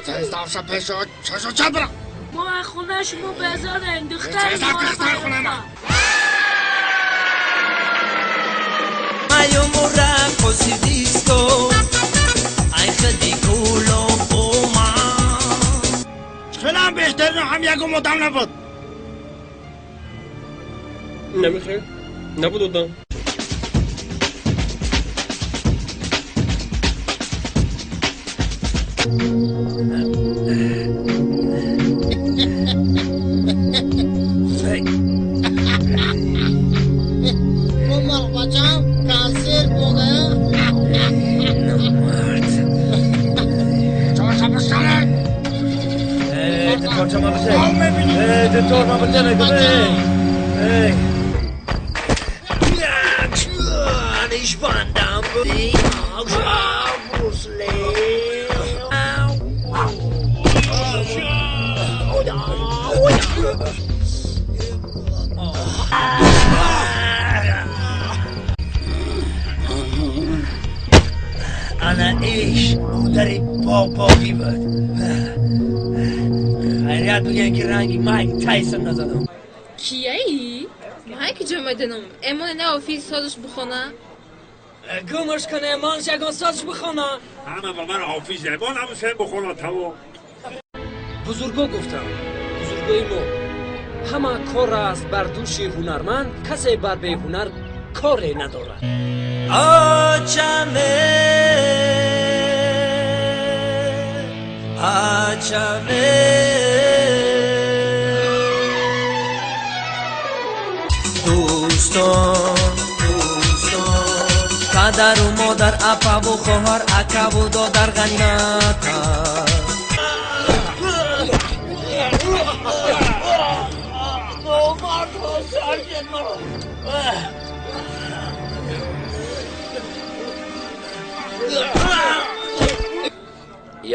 Тез пешо чашо чабра. Мо аз хона шумо безорем, духтари мо хелам беҳтарин ҳам ягон одам набуд. Намехел набуд одам. Бачам консерт буда. Номард. Чаша бишканед. Эй, тор эй. Ich wandern Ана иш модари бобоӣ буд. Хайрият бигӯям ки ранги Майк Тайсон назадам. Кияи? Ман куҷо медонам? Эмоне не офис созш бихона? Гумаш кун, эмонш ягон созш бихона. Ҳама ба ман ҳофиз эмон ҳамун сен бихона тамом. Бузурго гуфтам, бузургои мо ҳама кор аст бар дӯши ҳунарманд, касе бар беҳунар коре надорад. Ачаме, ачаме. Дӯстон, дӯстон, падару модар, апаву хоҳар, акаву додар ғанимат аст. Номардҳо сарҷен маро.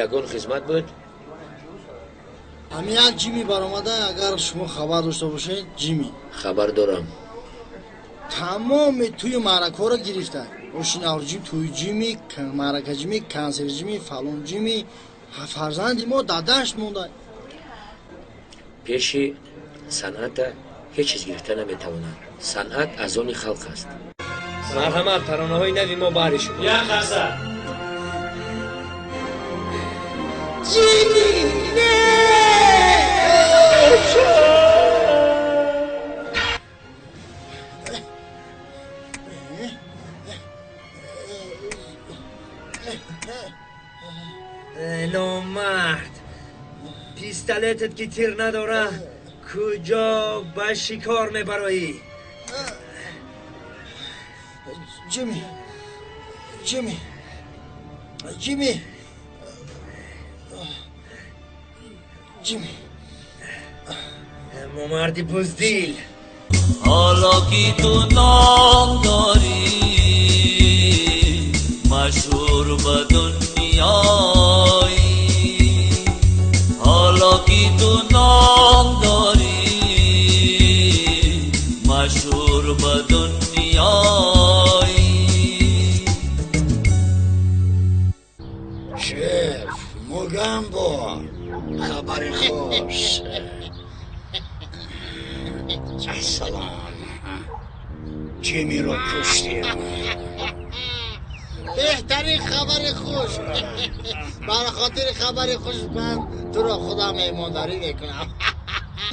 Ягон хизмат буд? Ҳамин як Ҷими баромада, агар шумо хабар дошта бошед, Ҷими. Хабар дорам. Тамоми тӯи маъракаҳоро гирифта. Ошинавр Ҷим, тӯи Ҷими, маърака Ҷими, консерт Ҷими, фалон Ҷими. Фарзанди мо дар дашт монда. Пеши санъата ҳеҷ чиз гирифта наметавонад. Санъат аз они халқ аст. Марҳамат, таронаҳои нави мо баҳри шумо. Як қарса. Ҷими! Номард, пистолетат ки тир надора, куҷо ба шикор мебароӣ? Ҷими, Ҷими, Ҷими, Ҷими. Момарди буздил. Ҳоло ки ту ном дорӣ, машҳур ба дунёӣ. Ҳоло ки ту ном дорӣ, машҳур ба дунёӣ. Шеф, Мугамбо, хабари хуш. Ассалом. Ҷимиро куштем. Беҳтарин хабари хуш. Бар хотири хабари хуш ман туро худо меҳмондарӣ мекунам.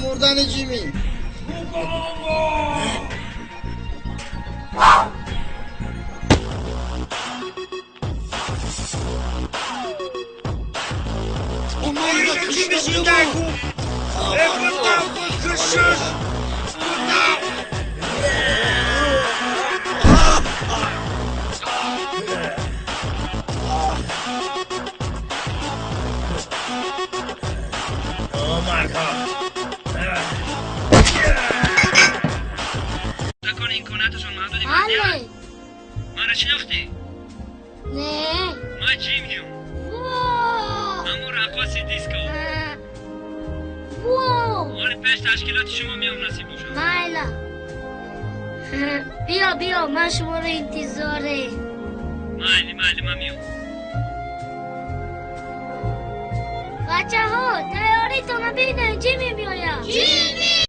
Мурдани Ҷими. بله. مرا شناختی؟ نه. من جیمیم. همون رقاص دیسکو. واو. آره پیش تشکیلات شما میام نصیب باشم. مایلا. بیا بیا من شما رو انتظاره. مایلی مایلی من میام. Бачаҳо, тайёритонро бинед, Ҷимми меояд. Ҷимми!